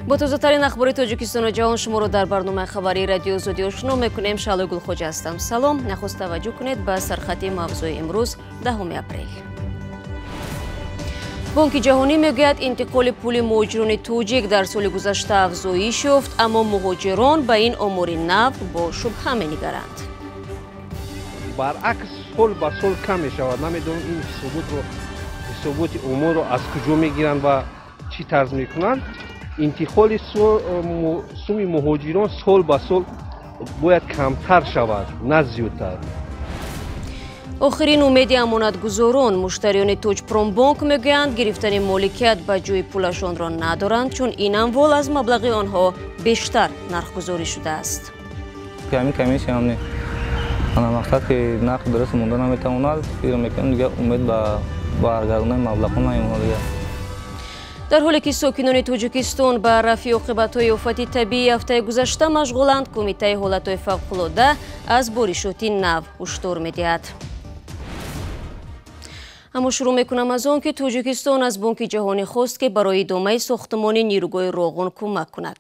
Бо тозатарин ахбори Тоҷикистону ҷаҳон шуморо дар барномаи хабарии Радиои Озодӣ ошно мекунем. Шаҳлои Гулхоҷа ҳастам. Салом. Нахуст таваҷҷӯҳ кунед ба сархати мавзӯи имрӯз, 10 апрел. Бонки ҷаҳонӣ мегӯяд, интиқоли пули муҳоҷирони тоҷик дар соли гузашта афзоиш ёфт, аммо муҳоҷирон ба ин омори нав бо шубҳа менигаранд. Баръакс, сол ба сол кам мешавад. Намедонам, ин ҳисоботи оморро аз куҷо мегиранд ва чӣ тарз мекунанд. Интиқоли суми муҳоҷирон сол ба сол бояд камтар шавад, на зиёдтар. Охирин умеди амонатгузорон, муштариёни Тоҷпромбонк мегӯянд, гирифтани моликият ба ҷои пулашонро надоранд, чун ин амвол аз маблағи онҳо бештар нархгузорӣ шудааст. Ҳамин комиссия ана мақсад ки нарх дуруст монда наметавонад, фикр мекунем, дигар умед ба баргардонани маблағҳо намемонад дигар. Дар ҳоле ки сокинони Тоҷикистон ба рафъи оқибатҳои офати табиии ҳафтаи гузашта машғуланд, Кумитаи ҳолатҳои фавқулода аз боришоти нав ҳушдор медиҳад. Аммо шурӯъ мекунам аз он, ки Тоҷикистон аз Бонки ҷаҳонӣ хост, ки барои идомаи сохтмони нирӯгоҳи Роғун кӯмак кунад.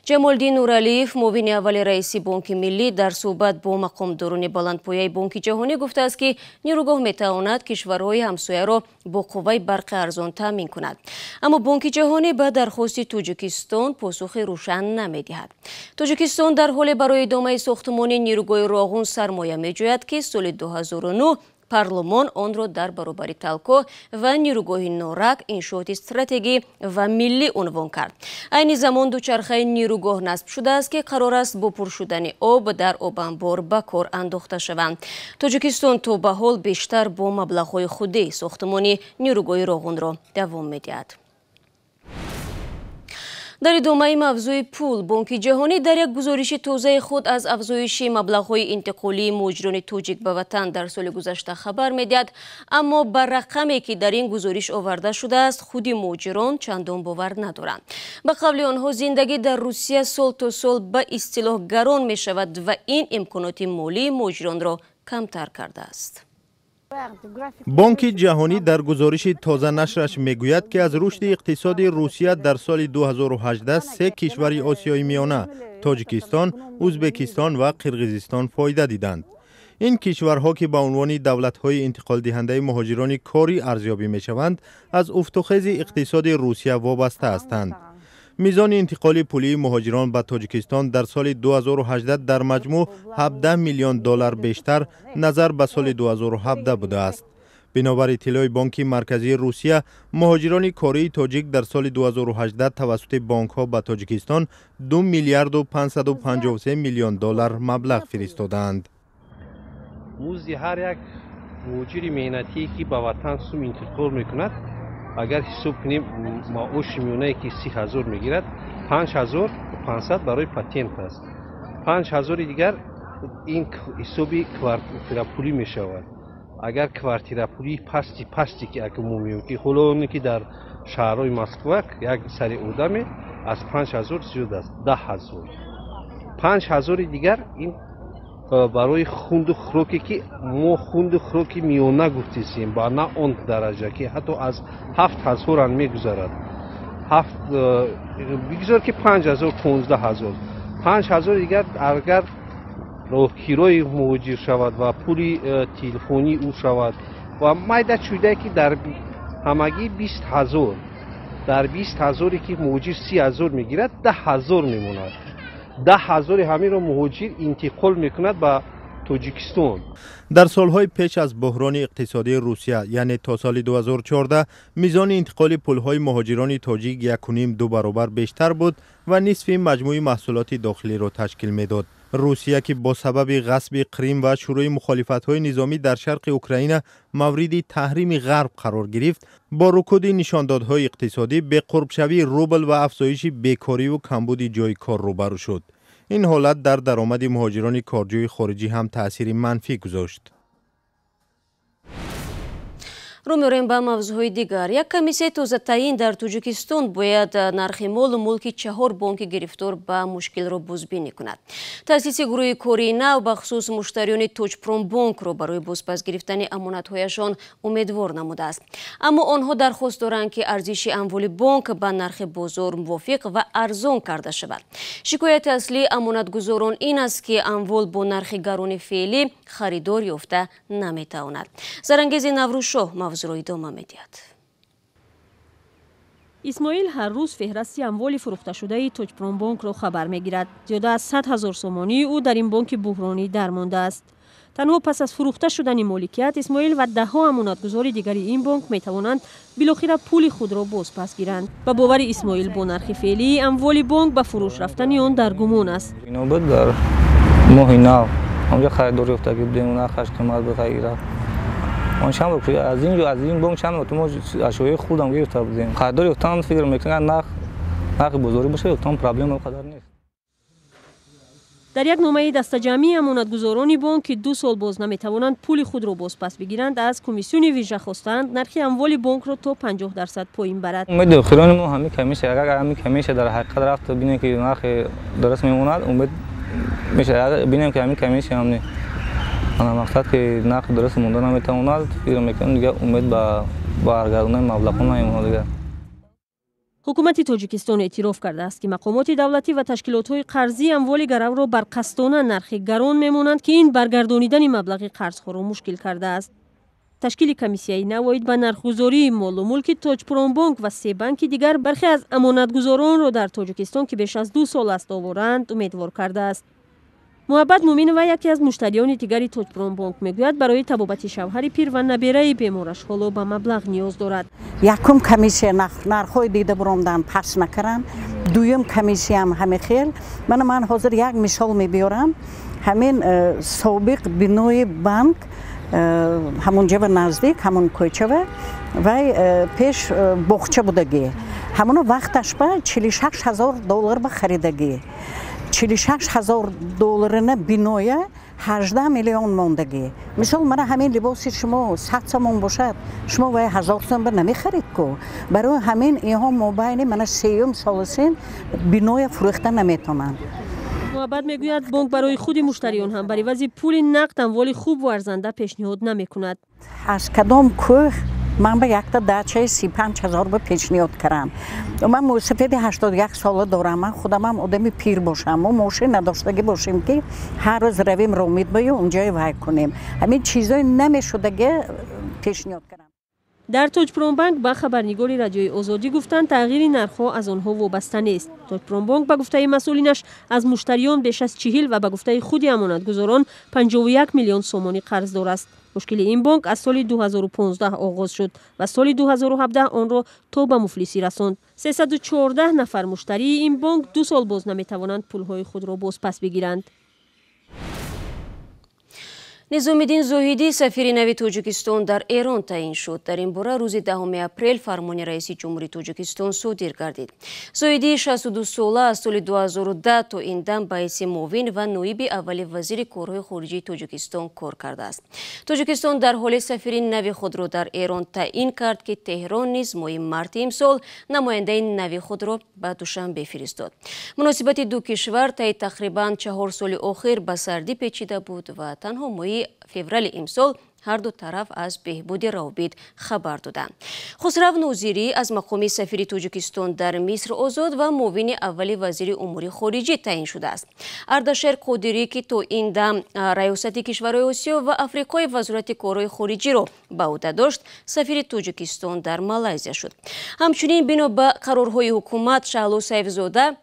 Ҷамолиддин Нуралиев, муовини аввали раиси Бонки миллӣ, дар суҳбат бо мақомдорони баландпояи Бонки ҷаҳонӣ гуфтааст, ки нирӯгоҳ метавонад кишварҳои ҳамсояро бо қувваи барқи арзон таъмин кунад. Аммо Бонки ҷаҳонӣ ба дархости Тоҷикистон посухи рӯшан намедиҳад. Тоҷикистон дар ҳоле барои идомаи сохтмони нирӯгоҳи Роғун сармоя меҷӯяд, ки соли 2009 парлумон онро дар баробари Талко ва нирӯгоҳи Норак иншооти стратегӣ ва миллӣ унвон кард. Айни замон дучархаи нирӯгоҳ насб шудааст, ки қарор аст бо пур шудани об дар обанбор ба кор андохта шаванд. Тоҷикистон то ба ҳол бештар бо маблағҳои худӣ сохтмони нирӯгоҳи Роғунро давом медиҳад. Дар идомаи мавзӯи пул, Бонки ҷаҳонӣ дар як гузориши тозаи худ аз афзоиши маблағҳои интиқолии муҳоҷирони тоҷик ба ватан дар соли гузашта хабар медиҳад, аммо ба рақаме, ки дар ин гузориш оварда шудааст, худи муҳоҷирон чандон бовар надоранд. Ба қавли онҳо, зиндагӣ дар Русия сол то сол ба истилоҳ гарон мешавад ва ин имконоти молии муҳоҷиронро камтар кардааст. Бонки ҷаҳонӣ дар гузориши тоза нашраш мегӯяд, ки аз рушди иқтисоди Русия дар соли 2018 се кишвари Осиёи Миёна — Тоҷикистон, Ӯзбекистон ва Қирғизистон — фоида диданд. Ин кишварҳо, ки ба унвони давлатҳои интиқолдиҳандаи муҳоҷирони корӣ арзёбӣ мешаванд, аз уфтухези иқтисоди Русия вобаста ҳастанд. Мизони интиқоли пулии муҳоҷирон ба Тоҷикистон дар соли 2018 дар маҷмӯъ 17 миллион доллар бештар назар ба соли 2017 будааст. Бинобар иттилои Бонки Марказии Русия, муҳоҷирони кории тоҷик дар соли 2018 тавассути бонкҳо ба Тоҷикистон 2 миллиарду 553 миллион доллар маблағ фиристодаанд. Музди ҳар як муҳоҷири меҳнатие, ки ба ватан сум интиқол мекунад, агар ҳисоб кунем, маоши миёнае, ки 30 000 мегирад, 5500 барои патент аст, 5000-и дигар ин ҳисоби квартирапулӣ мешавад. Агар квартирапулии пасти пасте, ки агар мо меём, ки ҳоло оне ки дар шаҳрҳои Москва як сари одаме аз 5000 зиёд аст, 10 000, 5000-и дигар ин барои хунду хӯроке, ки мо хунду хӯроки миёна гуфтесем, ба на он дараҷа, ки ҳатто аз 7000-ам мегузарад. Бигзор ки 5000, 15 000, 5000 дигар агар роҳкирои муҳоҷир шавад ва пули телефонии ӯ шавад ва майда чӯйдае, ки дар ҳамагӣ 20 000, дар 20 000-е ки муҳоҷир 30 000 мегирад, 10 000 мемонад. 10 000-и ҳаминро муҳоҷир интиқол мекунад ба Тоҷикистон. Дар солҳои пеш аз буҳрони иқтисодии Русия, яъне то соли 2014, мизони интиқоли пулҳои муҳоҷирони тоҷик 1,5-2 баробар бештар буд ва нисфи маҷмӯи маҳсулоти дохилиро ташкил медод. Русия, ки бо сабаби ғасби Қрим ва шурӯи мухолифатҳои низомӣ дар шарқи Украина мавриди таҳрими Ғарб қарор гирифт, бо рукуди нишондодҳои иқтисодӣ, беқурбшавии рубл ва афзоиши бекориву камбуди ҷойи кор рӯбарӯ шуд. Ин ҳолат дар даромади муҳоҷирони корҷӯи хориҷӣ ҳам таъсири манфӣ гузошт. Рӯ меорем ба мавзӯъҳои дигар. Як комиссияи тозатаъин дар Тоҷикистон бояд нархи молу мулки 4 бонки гирифтор ба мушкилро бозбинӣ кунад. Таъсиси гурӯҳи кории нав бахусус муштариёни Тоҷпромбонкро барои бозпас гирифтани амонатҳояшон умедвор намудааст. Аммо онҳо дархост доранд, ки арзиши амволи бонк ба нархи бозор мувофиқ ва арзон карда шавад. Шикояти аслии амонатгузорон ин аст, ки амвол бо нархи гарони феълӣ харидор ёфта наметавонад. Зарангези Наврӯзшоҳ мавзӯъро идома медиҳад. Исмоил ҳар рӯз феҳрасти амволи фурӯхташудаи Тоҷпромбонкро хабар мегирад. Зиёда аз 100 ҳазор сомонии ӯ дар ин бонки буҳронӣ дармондааст. Танҳо пас аз фурӯхта шудани моликият Исмоил ва даҳҳо амонатгузори дигари ин бонк метавонанд билохира пули худро бозпас гиранд. Ба бовари Исмоил, бо нархи феълии амволи бонк ба фурӯш рафтани он дар гумон аст. Буд дар моҳи нав онҷо харидор ёфтагӣ будем, нархаш қимат буд, рафт. Он чанд бор аз ин бонк чанд бор мо ашёи худам гирифта будем. Харидор ёфтан фикр мекунанд, нархи бозорӣ бошад, ёфтан проблема қадар нест. Дар як номаи дастаҷамъии амонатгузорони бонк, ки 2 сол боз наметавонанд пули худро бозпас бигиранд, аз комиссиони вижа хостаанд нархи амволи бонкро то 50% поин барад. Умеди охирони мо ҳамин комиссия, агар ҳамин комиссия дар ҳақиқат рафт, бинем ки нархи дуруст мемонад, умед мешавад, бинем ки ҳамин комиссия ҳам мақсад ки нархи дуруст монда наметавонад, фикр мекунем дигар умед ба баргардонии маблағҳо намемонад дигар. Ҳукумати Тоҷикистон эътироф кардааст, ки мақомоти давлатӣ ва ташкилотҳои қарзии амволи гаравро барқасдона нархи гарон мемонанд, ки ин баргардонидани маблағи қарзҳоро мушкил кардааст. Ташкили комиссияи нав оид ба нархгузории молу мулки Тоҷпромбонк ва 3 банки дигар бархе аз амонатгузоронро дар Тоҷикистон, ки беш аз 2 сол аст овораанд, умедвор кардааст. Муҳаббат Муминова, яке аз муштариёни дигари Тоҷпромбонк, мегӯяд, барои табобати шавҳари пир ва набераи бемораш ҳоло ба маблағ ниёз дорад. Якум комиссия нархҳои дида буромдан пас накаранд, дуюм комиссиям ҳамин хел. Мана ман ҳозир як мисол мебиёрам. Ҳамин собиқ бинои банк ҳамонҷава наздик, ҳамон кӯчава, вай пеш боғча будагӣ. Ҳамоно вақташ ба 46 ҳазор доллар ба харидагӣ. 46 ҳазор долларина биноя 18 миллион мондагӣ. Мисол, мана ҳамин либоси шумо 100 сомон бошад, шумо вай 1000 сом ба намехарид ку. Барои ҳамин инҳо мобайни мана 3-юм соласин биноя фурӯхта наметавонанд. Муҳаббат мегӯяд, бонк барои худи муштариён ҳам бар ивази пули нақд амволи хубу арзанда пешниҳод намекунад. Аз кадом кӯҳ ман ба якта дачаи 35 ҳазор ба пешниҳод кардам. Ман мӯйсафеди 81 сола дорам, ман худамам одами пир бошам, мо мошин надоштагӣ бошем, ки ҳар рӯз равем Ромид баю онҷое вай кунем. Ҳамин чизои намешудаги пешниҳод кардам. Дар Тоҷпромбанк ба хабарнигори Радиои Озодӣ гуфтанд, тағйири нархҳо аз онҳо вобаста нест. Тоҷпромбонк ба гуфтаи масъулинаш аз муштариён беш аз 40 ва ба гуфтаи худи амонатгузорон 51 миллион сомонӣ қарздор аст. Мушкили ин бонк аз соли 2015 оғоз шуд ва соли 2017 онро то ба муфлисӣ расонд. 314 нафар муштарии ин бонк 2 сол боз наметавонанд пулҳои худро бозпас бигиранд. Низомиддин Зоҳидӣ сафири нави Тоҷикистон дар Эрон таъин шуд. Дар ин бора рӯзи 10 апрел фармони раиси ҷумҳури Тоҷикистон содир гардид. Зоҳидӣ 62 сола аз соли 2010 то ин дам ба ҳайси муовин ва ноиби аввали вазири корҳои хориҷии Тоҷикистон кор кардааст. Тоҷикистон дар ҳоли сафири нави худро дар Эрон таъин кард, ки Теҳрон низ моҳи марти имсол намояндаи нави худро ба Душанбе фиристод. Муносибати ду кишвар таи тақрибан 4 соли охир ба сардӣ печида буд ва танҳо моҳи феврали имсол ҳар ду тараф аз беҳбуди равобит хабар доданд. Хусрав Нозирӣ аз мақоми сафири Тоҷикистон дар Миср озод ва муовини аввали вазири умури хориҷӣ таъин шудааст. Ардашер Қодирӣ, ки то ин дам раёсати кишварҳои Осиё ва Африқои вазорати корҳои хориҷиро ба ӯҳда дошт, сафири Тоҷикистон дар Малайзия шуд. Ҳамчунин бино ба қарорҳои ҳукумат Шаҳло Сайфзода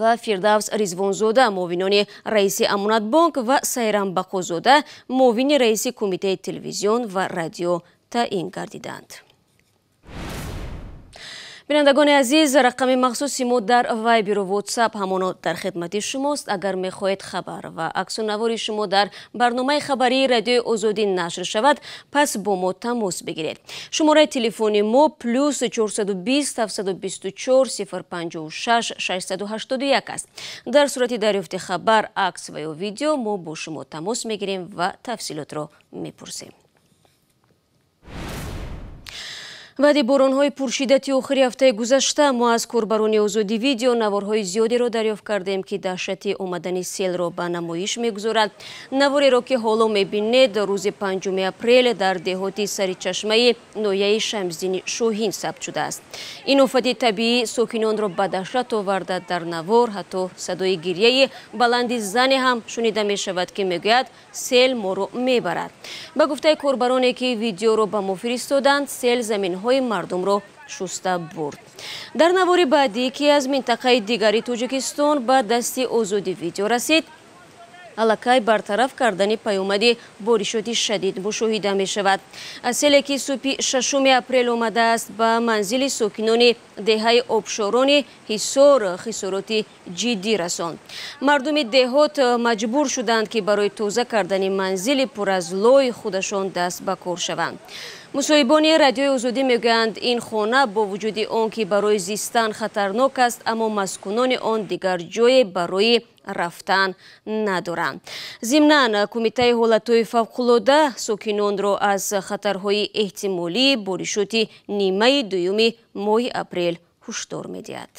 ва Фирдавс Ризвонзода муовинони раиси Амонатбонк ва Сайрам Бақозода муовини раиси кумитаи телевизион ва радио таъин гардиданд. Бинандагони азиз, рақами махсуси мо дар Вайберу Ватсап ҳамоно дар хидмати шумост. Агар мехоҳед хабар ва аксу навори шумо дар барномаи хабарии Радиои Озодӣ нашр шавад, пас бо мо тамос бигиред. Шумораи телефони мо плюс 420 724 056 681 аст. Дар сурати дарёфти хабар, акс ва ё видео мо бо шумо тамос мегирем ва тафсилотро мепурсем. Баъди боронҳои пуршиддати охири ҳафтаи гузашта мо аз корбарони Озодӣ Видео наворҳои зиёдеро дарёфт кардем, ки даҳшати омадани селро ба намоиш мегузорад. Навореро, ки ҳоло мебинед, рӯзи 5 апрел дар деҳоти Саричашмаи ноҳияи Шамсиддини Шоҳин сабт шудааст. Ин офати табиӣ сокинонро ба даҳшат оварда. Дар навор ҳатто садои гирьяи баланди зане ҳам шунида мешавад, ки мегӯяд сел моро мебарад. Ба гуфтаи корбароне, ки видеоро ба мо фиристоданд, сел заминҳо мардумро шуста бурд. Дар навори баъдӣ, ки аз минтақаи дигари Тоҷикистон ба дасти Озодӣ Видео расид, аллакай бартараф кардани паёмади боришоти шадид мушоҳида мешавад. Селе, ки субҳи 6 апрел омадааст, ба манзили сокинони деҳаи Обшорони Ҳисор хисороти ҷиддӣ расонд. Мардуми деҳот маҷбур шуданд, ки барои тоза кардани манзили пур аз лой худашон даст ба кор шаванд. Мусоҳибони Радиои Озодӣ мегӯянд, ин хона бо вуҷуди он ки барои зистан хатарнок аст, аммо маскунони он дигар ҷое барои рафтан надоранд. Зимнан, Кумитаи ҳолатҳои фавқулода сокинонро аз хатарҳои эҳтимолии боришоти нимаи дуюми моҳи апрел ҳушдор медиҳад.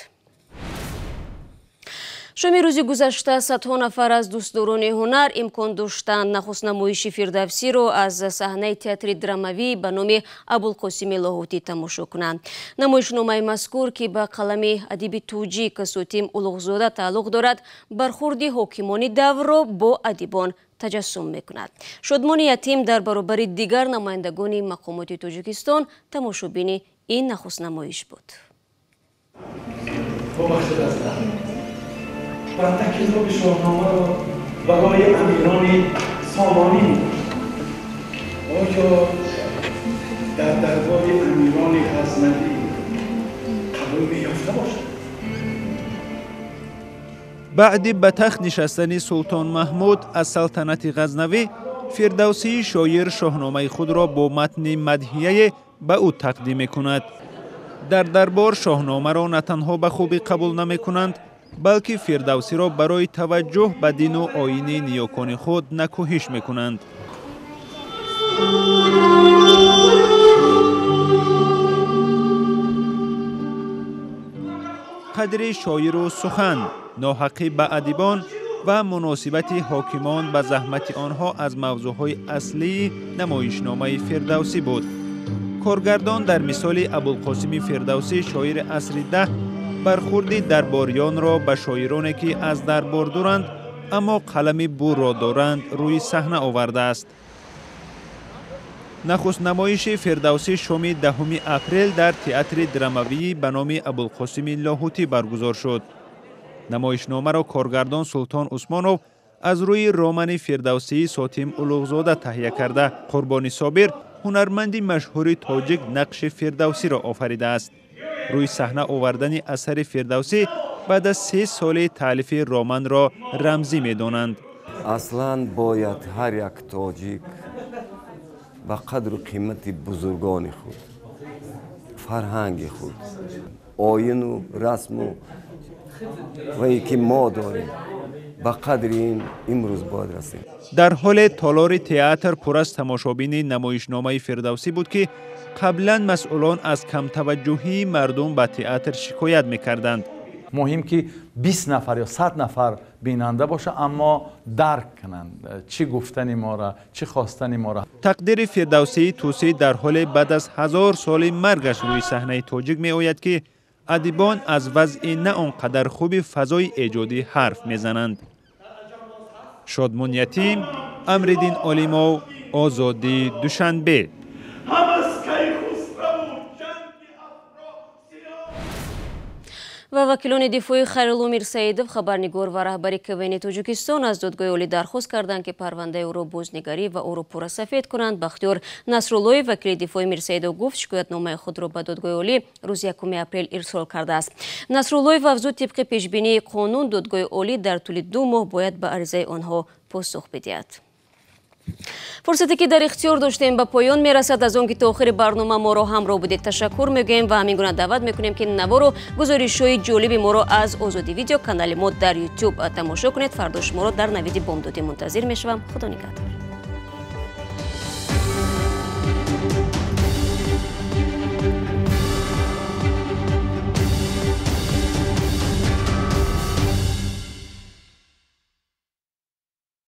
Шоми рӯзи гузашта садҳо нафар аз дӯстдорони ҳунар имкон доштанд нахуст намоиши Фирдавсиро аз саҳнаи театри драмавӣ ба номи Абулқосими Лоҳутӣ тамошо кунанд. Намоишномаи мазкур, ки ба қалами адиби тоҷик Сотим Улуғзода тааллуқ дорад, бархурди ҳокимони даврро бо адибон таҷассум мекунад. Шодмони Ятим дар баробари дигар намояндагони мақомоти Тоҷикистон тамошобини ин нахустнамоиш буд. банда китоби шоҳномаро барои амирони сомонӣ оё дар дарбори амирони ғазнавӣ қабул меёфта бошад? Баъди ба тахт нишастани Султон Маҳмуд аз салтанати Ғазнавӣ, Фирдавсии шоир шоҳномаи худро бо матни мадҳияе ба ӯ тақдим мекунад. Дар дарбор шоҳномаро на танҳо ба хубӣ қабул намекунанд, балки Фирдавсиро барои таваҷҷӯҳ ба дину оини ниёкони худ накӯҳиш мекунанд. Қадри шоиру сухан, ноҳақӣ ба адибон ва муносибати ҳокимон ба заҳмати онҳо аз мавзӯъҳои аслии намоишномаи Фирдавсӣ буд. Коргардон дар мисоли Абулқосими Фирдавсӣ, шоири асри 10, бархурди дарбориёнро ба шоироне, ки аз дарбор дуранд, аммо қалами бурро доранд, рӯи саҳна овардааст. Нахуст намоиши Фирдавсӣ шоми 10 апрел дар театри драмавии ба номи Абулқосими Лоҳутӣ баргузор шуд. Намоишномаро коргардон Султон Усмонов аз рӯи романи Фирдавсии Сотим Улуғзода таҳия карда, Қурбони Собир, ҳунарманди машҳури тоҷик, нақши Фирдавсиро офаридааст. Рӯи саҳна овардани асари Фирдавсӣ баъд аз 3 соли таълифи романро рамзӣ медонанд. Аслан бояд ҳар як тоҷик ба қадру қимати бузургони худ, фарҳанги худ, оину расму вае ки мо дорем, ба қадри ин имрӯз бояд расем. Дар ҳоле толори театр пур аз тамошобини намоишномаи Фирдавсӣ буд, ки қаблан масъулон аз камтаваҷҷӯҳии мардум ба театр шикоят мекарданд. Муҳим ки 20 нафар ё 100 нафар бинанда боша, аммо дарк кунанд чӣ гуфтани мора, чӣ хостани мора. Тақдири Фирдавсии Тӯсӣ дар ҳоле баъд аз 1000 соли маргаш рӯи саҳнаи тоҷик меояд, ки адибон аз вазъи на он қадар хуби фазои эҷодӣ ҳарф мезананд. Шодмон Ятим, Амриддин Олимов, Озодӣ, Душанбе. Ва вакилони дифои Хайрулло Мирсаидов, хабарнигор ва раҳбари КВН Тоҷикистон, аз додгоҳи олӣ дархост карданд, ки парвандаи ӯро бознигарӣ ва ӯро пурра сафед кунанд. Бахтиёр Насруллоев, вакили дифои Мирсаидов, гуфт шикоятномаи худро ба додгоҳи олӣ рӯзи 1 апрел ирсол кардааст. Насруллоев афзуд, тибқи пешбинии қонун додгоҳи олӣ дар тӯли 2 моҳ бояд ба аризаи онҳо посух бидиҳад. Фурсате ки дар ихтиёр доштем ба поён мерасад. Аз он ки то охири барнома моро ҳамроҳ будед ташаккур мегӯем ва ҳамин гуна даъват мекунем, ки навору гузоришҳои ҷолиби моро аз Озодӣ Видео канали мо дар YouTube тамошо кунед. Фардо шуморо дар навиди бомдодӣ мунтазир мешавам. Худо нигаҳдор.